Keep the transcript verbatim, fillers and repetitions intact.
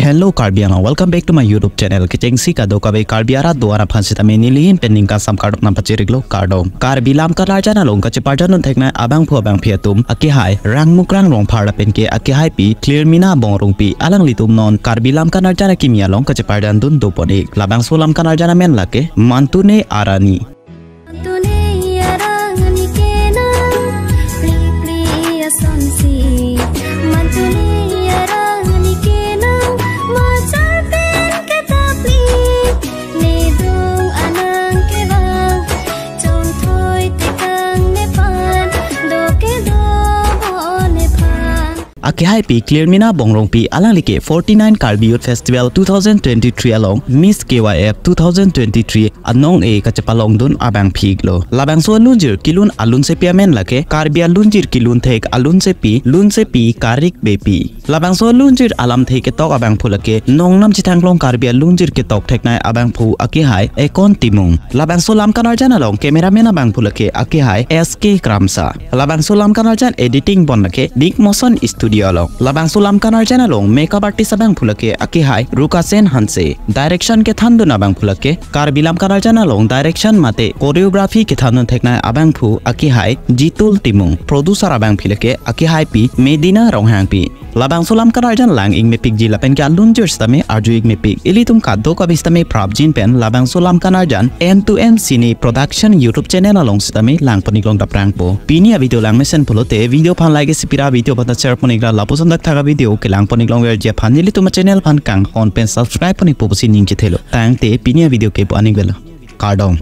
Hello Karbi Anglong, welcome back to my YouTube channel. Kechengsi kadokave Karbi arat do-an aphan sitame nelihin pen ningkan sam kardom nangpachiriklo, kardom. Karbi Lamkan Arjan along kacheparjan dun theknei abangphu abangphi atum akehai Rangmukrang Rongphar lapen ke akehaipi Clearmina Bongrungpi, alanglitum non Karbi Lamkan Arjan akimi along kacheparjan dun dopon-ik. Labangso Lamkan Arjan amen lake Mantune Arani. Mantune arani kenang, pri pri asonsi. Mantune arani kenang, machar pen ketapli. Nedung anang kevang, chongthoi tekang nephan, do kedo bo nephan. Akehaipi Clearmina Bongrungpi alangli ke forty-nine Karbi Youth Festival two thousand twenty-three along Miss K Y F two thousand twenty-three anong-e kachepalongdun abangphi-iklo. Labangso alunjir kelun alunsepi amen lake Karbi alunjir kelun thek alunsepi, lunsepi Karik Beypi. Labangso alunjir alamthe ketok abangphu lake nongnam chethangklong Karbi alunjir ketok theknei abangphu akehai Ekon Timung. Labangso Lamkan Arjan along cameraman abangphu lake akehai S K Kramsa. Labangso Lamkan Arjan editing pon lake Big Motion Studio along. Labangso Lamkan Arjan along makeup artist abangphu lake akehai Rukasen Hanse. Direction kethandun abangphu lake Karbi Lamkan Arjan along direction mate choreography kethandun theknei abangphu akehai Jitul Timung. Producer abangphi lake akehaipi Medina Ronghangpi. Labangso Lamkan Arjan lang-ik mepikji lapen ke alunjir sitame arju-ik mepik. Ilitum kadokave sitame prapjin pen labangso Lamkan Arjan M two M Cine Production YouTube channel along sitame langpon-iklong daprangpo. Pini avideo lang mesen pulote video aphan like isi pira, video aphan ta share pon-ikra, lapuson dak thaka video kelangpon-iklongverji aphan nelitum achannel aphan kanghon pen subscribe pon-ikpo pusi ning chethelo. Tangte pini avideo ke pu-an-ik velo. Kardom.